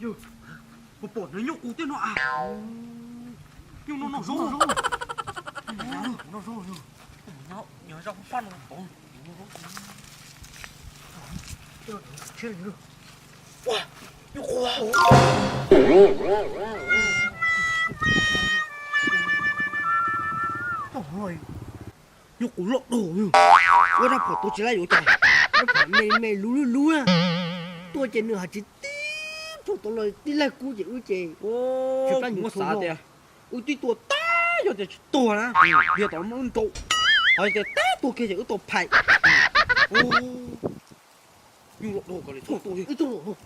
Yog, puas pom nws nyuj qus tej no a? Nyuj no noj zaub. Noj zaub. Nyob zaub paj no. Ua, nyuj qus. Nyuj qus loj dog. Ua rab phom tuav tsis laib yuav cas. Rab phom me me luv luv luv na. Tuaj ces nws hais tsis tib phom tuav los tib laig kub ces wb ces. Muab xav tias wb twb tua tag yog tias tsis tuag na, yog tom muab wb nrau, ho tias tab tuag kiag ces wb tau phais. Nyuj loj dog ko li txhob tua li. Wb tuaj los.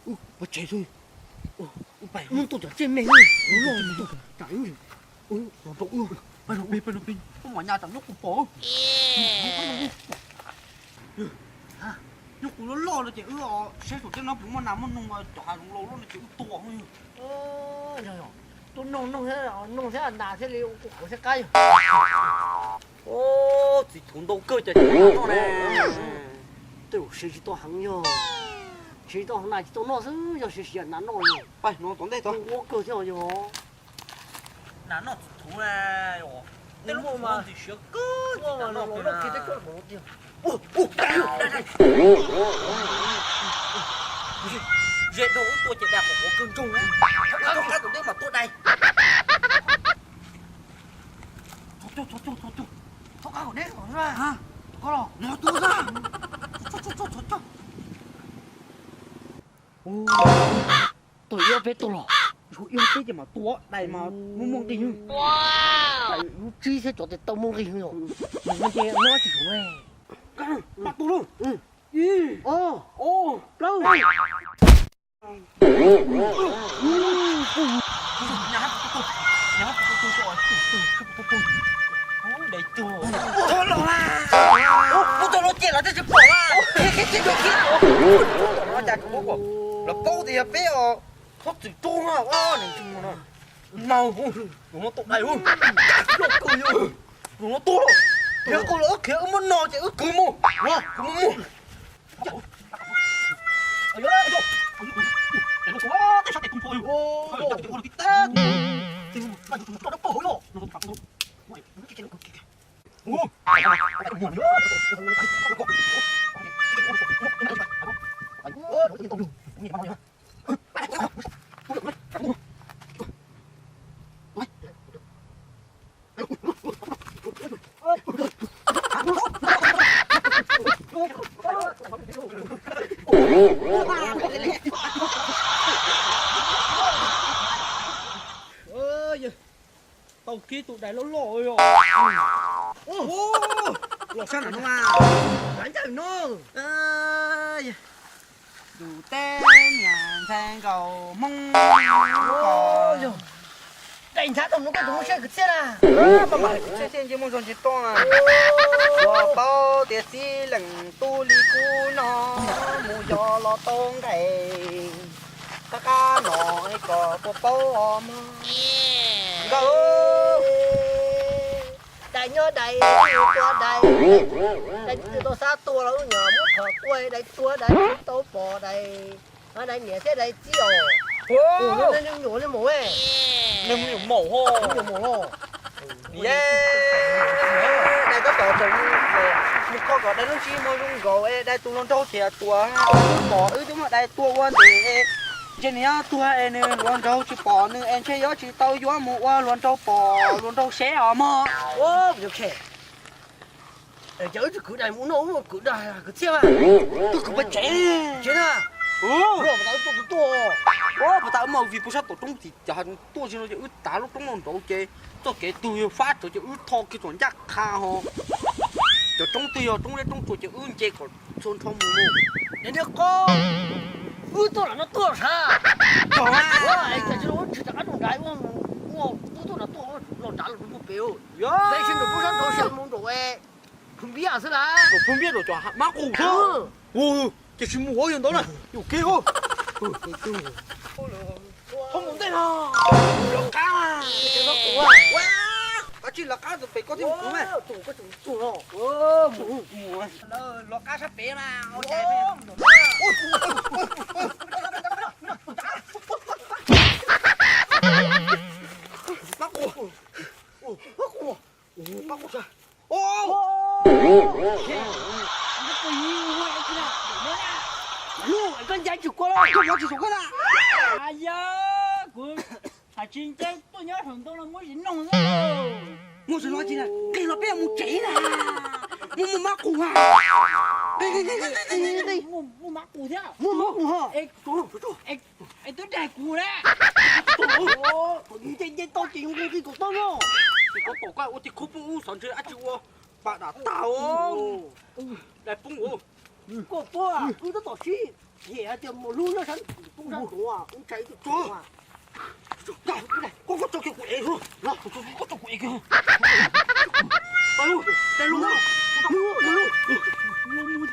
Wb pab tsev xwb. Wb pais mus tua cov tsiaj me loj loj tsam ib ntsis los nrau wb. Pab no peb, pab no peb, koj mam nyas tsam nyuj qus pom. Nyuj qus loj loj no ces wb saib saum tej no puas muaj nas muaj noog, cov hav zoov laus loj no ces wb tua. Tua noog, noog thiab nas thiaj li ua kuv qhuav thiab qab yog. Txiv thuv ntau kawg cas tsis noj ne. Tej zaum siav tsis tau heev yog, siav tsis tau heev nas tsis tau noj xwb, yog siav siav nas noj li. Pais no tom ntej tod. Ua kawg thiab yog. Nas noj txiv thuv na. Tej lub txiv thuv ntxim siav kawg, txiv nas noj kawg na. Ze rau wb tua ces dais qhov qhuav kawg ntsoog na. Thaub qab tom ntej mas tua dais. Txhob cog, txhob cog, txhob cog. Thaub qab kom deb kom xwb. Koj los no tua xwb. Txhob cog, txhob cog. Tuaj ib ob peb tuaj los, ib ob peb ces mam tua, dais mas muaj muaj nqis. Dais lub tsib thiab cov tes taw muaj nqis yom. Mus muaj nqis no tsis saum ne. Mam tua lauj. Ib, ob, plaub. Los paub tias yog peb os, txhob txwm rau na, nws ntsis mus no. Nau, luag no tua dais, luag no tua, yog koj los wb khiav wb muab no ces wb kwv mus, kwv mus mus. Tau kib tus dais loj loj yog. Los sab nram no mas. Tus teb niam ntxhais nkaus hmoob. Dais ntshav tau mus koj tus lub siab kwv txhiaj na. Mas mas kwv txhiaj thiaj ntsej muag zog ntsej toj na. Puas paub tias txij leej tub li kub no mus yos los tau nqaij. Qab qab no kom puas paub os mog. Nkauj, dais nyob dais, tua dais, dais twb tsis tau xav tua los wb nyuam muab phom tua dais tua dais tsis tau pom dais. Dais niam thiab dais txiv os. Nyuam li maum, nyuam maum os. Dais tab tom tseem mus kho kom dais lub ntsej muag zoo nkaus es dais tus hluas nraug ces tuaj pom wb twb muab dais tua ua ntes. Ntshe nws yuav tuag es nws hluas nraug tsis pom nws es ntshe yuav tsis tau yuav mus ua hluas nraug pom hluas nraug seb os mog. Ces wb tsis kwv dais mus no, wb kwv dais kwv txhiaj. Twb kwv pes tsev tsev na. Puas tas wb tuaj, puas tas wb mus vij pug sab tom roob tim cas tuaj tsis no ces wb tav lub roob no nraud ces txoj kev twg yog fab tsawv ces wb tho kiag txom ncaj qha ho. Cov roob twg yog roob deb roob tsuas ces wb nce kom txhua nrho mus. Niam niag qo, wb tuaj nram no tuaj sav. Tsis tau wb tsis rov qab rau nrad, wb tuaj nrad tuaj los nrad los rau pem. Peb sib nraum roob sab nraud sab mus nraum es Phu Npiab xwb las. Phu Npiab nraum cov mab qus xwb. Ces tsis mus ua yog ntawd na. Yus kiag. Thaub mus ntej no. Rov qab. Tsis lov qab tus pem koj thiaj mus kuv mas. Los qab sab pem mas. Mab qus, mab qus, mab qus. Koj ncav tsis koj los koj ncav tsis saum koj na. Yog kuv hais tsis ncav tuaj nyob saum ntoo no muab zis noj xwb. Muab zis noj tsis na, qis los peb mus tsev na. Muaj muaj mab qus ha. Muaj mab qus thiab. Muaj mab qus ha. Es twb daig kuv na. Nce nce tau ces yus nqi nqi kom tau no. Ces koj pom koj ua tib khub poob ub xav ntshe dab tsi ua pam dam tag os. Daig poob os. Koj poob, wb tab tom sib them hais tias mus lub laj sab poob sab ntuav, wb tsa ib tug tso. Koj, koj tso kiag kuv ev, koj tso kuv ev kiag. Los mus